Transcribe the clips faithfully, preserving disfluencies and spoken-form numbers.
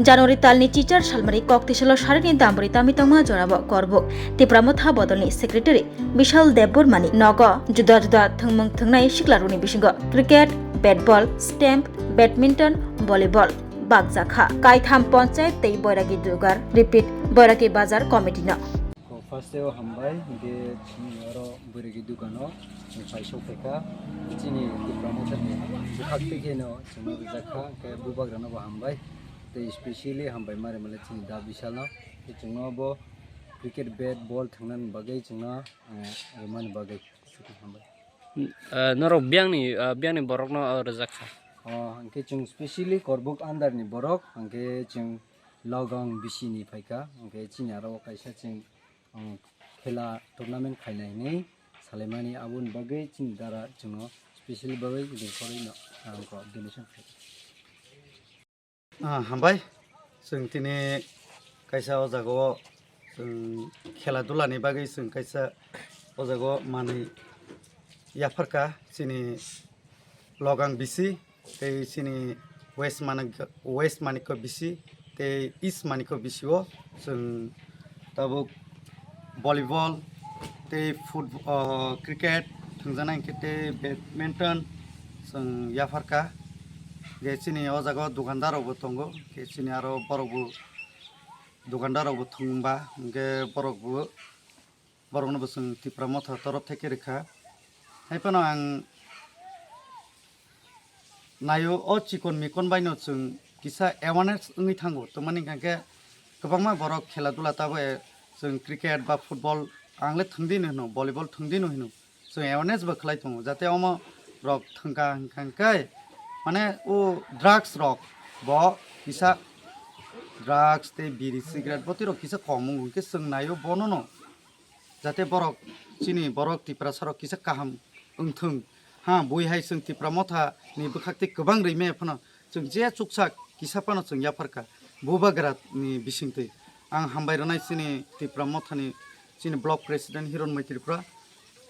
January talni chichar salmari kok tisalo sarini damburi tami tongma jorabo korbuk Tipra Motha bodolni secretary Bishal Debbarmani nogo juda juda thwngmung thwngnai siklarokni bisingo cricket, bat ball, stamp, badminton, volleyball bakjakha. Kaitham ponchayat tei Boiragi Dugar, repeat, Boiragi Bazar committee no. Ko first o hambai, hingke chini oro Boiragi dukano chwng paisok phaikha. Chini Tipra Mothani bwkhak twi kheno chwngno rijak kha, hingke bubagrano bo hambai. Tei specially hambai ma rimale chini da Bishalno. Tei chwngno bo cricket bat ball thwngnani bagwi chwngno, eh, rimani bagwi hambai. Ah, norok biyangni, ah, biyangni borokno, ah, rijak kha. Oh, hingke chwng specially Korbuk under ni borok, hingke chwng Logang bisini phaikha, hingke chini aro kaisa chwng, um, khela tournament khainai hinwi salaimani, aboni bagwi chini dara chwngno special bagwi ringkhorwi no, um, donation khaio. Ah, hambai, chwng tini kaisa o jaga o chwng khela dula ni bagwi chwng kaisa o jaga o manwi yapharkha chini Logang bisi, tei chini West Manik, West Manikko bisi, tei East Manikko bisi o chwng tabuk volleyball tei football, o, cricket thwngjaknai hwnkhe tei badminton chwng yapharkha. Hwnkhe chini o jaga o dukandar rok bo tongo, hwnkhe chini aro borok bo dukandar rok bo thwngba hwnkhe borok bo borokno bo chwng Tipra Motha torof theke rwkha. Hai phano ang naio, o chikon mikon baino chwng kisa awareness wngwi thango, tamani hwnkhe kwbangma borok khela dula tabo, eh, chwng cricket ba football ang le thwngdino hino, volleyball thwngdino hino, chwng awareness bo khlai tongo, jate omo rok thwngkha hwnkha hwnkhe mane o drugs rok bo kisa drugs tei biri cigarette botwi rok kisa kom wng hwnkhe chwng naio bonono. Jate borok, chini borok Tiprasa rok kisa kaham wngthung. Ha, bui hai chwng Tipra Motha ni bwkhak tei kwbang rwi maya phano chwng je chuksa kisa phano chwng yapharkha. Bubagra ni bisingtwi ang hambai rwnai chini Tipra Motha ni chini block president Hiron Mai Tripura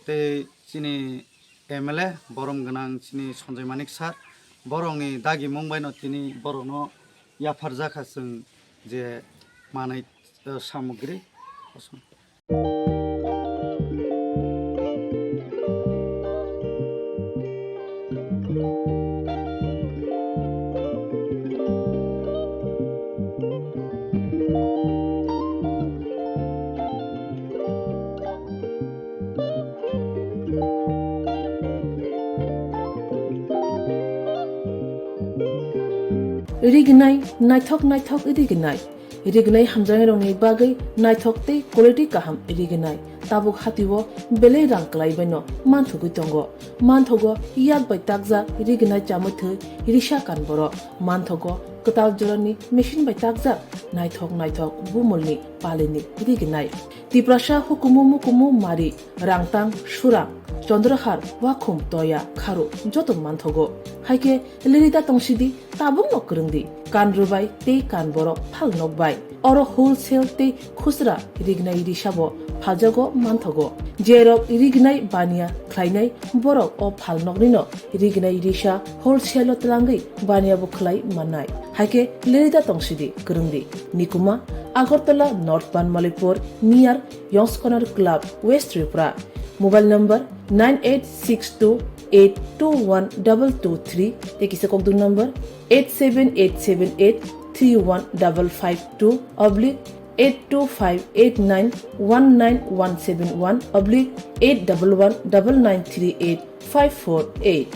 tei chini M L A borom gwnang chini Sanjay Manik sir, borok ni dagi mung bai no tini borok no yapharjakha chwng je manwi, eh, samogri. Rignai, naithok naithok rignai. Rignai hamjaknairokni bagwi naithok tei quality kaham rignai. Tabuk hatio belai rang kwlaibaino manthogwi tongo. Manthogo yak bai takjak rignai chamwi thwi risa kan borok. Manthogo kwtal jorani machine bai takjak naithok naithok bumulni palini rignai. Tiprasa hukumu mukumu mari, rangtang, surang, chondrohar, wakhum, toya, kharu joto manthogo. Haikhe lirida tongsidi, tabukno kwrwngdi. Kan rwbai tei kan borok phal nokbai. Oro wholesale tei khusra rignai risabo phaljago manthogo. Jerok rignai baniya khlainai borok o phal noknino rignai risa wholesale o twlangwi baniya bo khlai mannai. Haikhe lirida tongsidi kwrwngdi. Nikuma, Agartala North Banmalipur near Yongs Corner Club, West Tripura. Mobile number nine eight six two eight two one double two three tei kisa kokdung number eight seven eight seven eight three one double five two oblique eight two five eight nine one nine one seven one oblique eight double one double nine three eight five four eight.